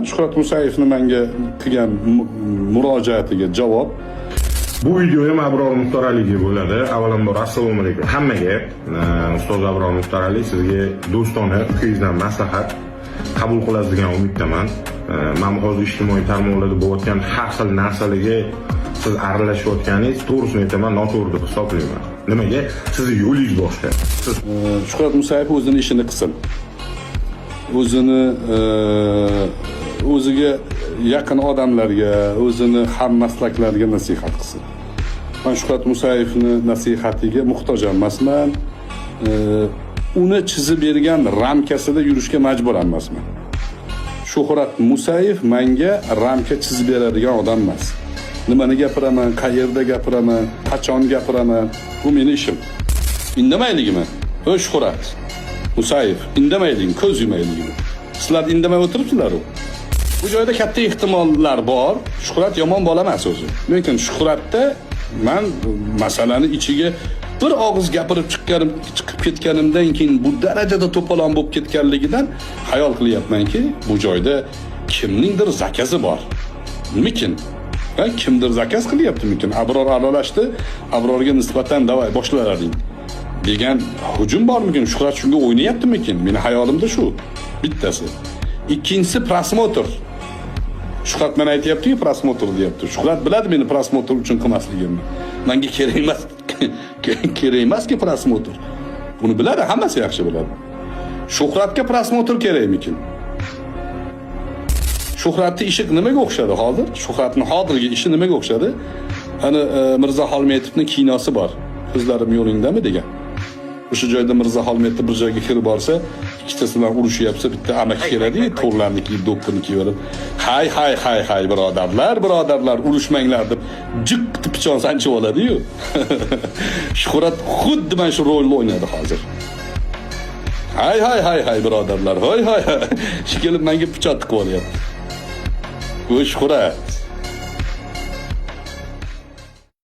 Shuhrat Musayevni menga qilgan murojaatiga javob. Bu video ham Abror Muxtoraliga bo'ladi. Avvalambor, assalomu alaykum hammaga. Ustoz Abror Muxtorali, sizga do'stona ukangizdan maslahat qabul qilasiz degan umiddaman. Man hozir ijtimoiy tarmoqlarda bo'layotgan har xil narsalarga siz aralashayotganingiz, to'g'risini aytaman, noto'g'ri deb hisoblayman. Nimaga? Sizni yo'lingiz boshqa. Siz Shuhrat Musayev o'zini ishini qilsin. O'zini o'ziga yaqin odamlarga, o'zini ham maslaklarga nasihat qilsin. Man Shuhrat Musayevni nasihatiga muhtoj emasman. Uni chizib bergan ramkasida yurishga majbur emasman. Shuhrat Musayev menga ramka chizib beradigan odam emas. Nimani gapiraman, qayerda gapiraman, qachon gapiraman, bu meni ishim. Indamayligimi? Ey Shuhrat Musayev, indamayligim, ko'z yumayligimi? Sizlar indamay o'tiribsizlar-u. Bu joyda katta ehtimollar bor. Shuhrat yomon bola emas o'zi. Lekin Shuhratda man masalani ichiga bir og'iz gapirib chiqqanim, chiqib ketganimdan keyin bu darajada to'polon bo'lib ketganligidan xayol qilyapmanki, bu joyda kimningdir zakazi bor. Nimikin? Ha, kimdir zakaz qilyaptimikin? Abror aralashdi, Abrorga nisbatan "Давай, boshlalaring" degan hujum bormikin? Shuhrat shunga o'ynayaptimikin? Meni hayolimda shu bittasi. Ikkinchisi просмотр. Shuhrat mana aytyapti-ku, просмотр deyapti. Shuhrat biladi meni просмотр uchun qilmasligimni. Menga kerak emas, kerak emaski просмотр. Buni biladi, hammasi yaxshi biladi. Shuhratga просмотр kerakmikin? Shuhratni ishi nimaga o'xshadi hozir? Shuhratning hozirgi ishi nimaga o'xshadi? Ana Mirzo Xolmetovning kinosi bor. "Ko'zlarim yo'lingdami" degan. O'sha joyda Mirzo Xolmetov bir joyga kirib borsa, ikkitasi bilan urushyapsa, bitta amaki keladi, to'rlarni kiyib, do'ppini kiyib olib, "Hay, hay, hay, hay, birodarlar, birodarlar, urushmanglar" deb jiq deb pichoq sanchib oladi-yu. Shuhrat xuddi mana shu rolni o'ynadi hozir. "Hay, hay, hay, hay, birodarlar, hay, hay, hay." Shu kelib menga pichoq tiqib olyapti. Bu Shuhrat.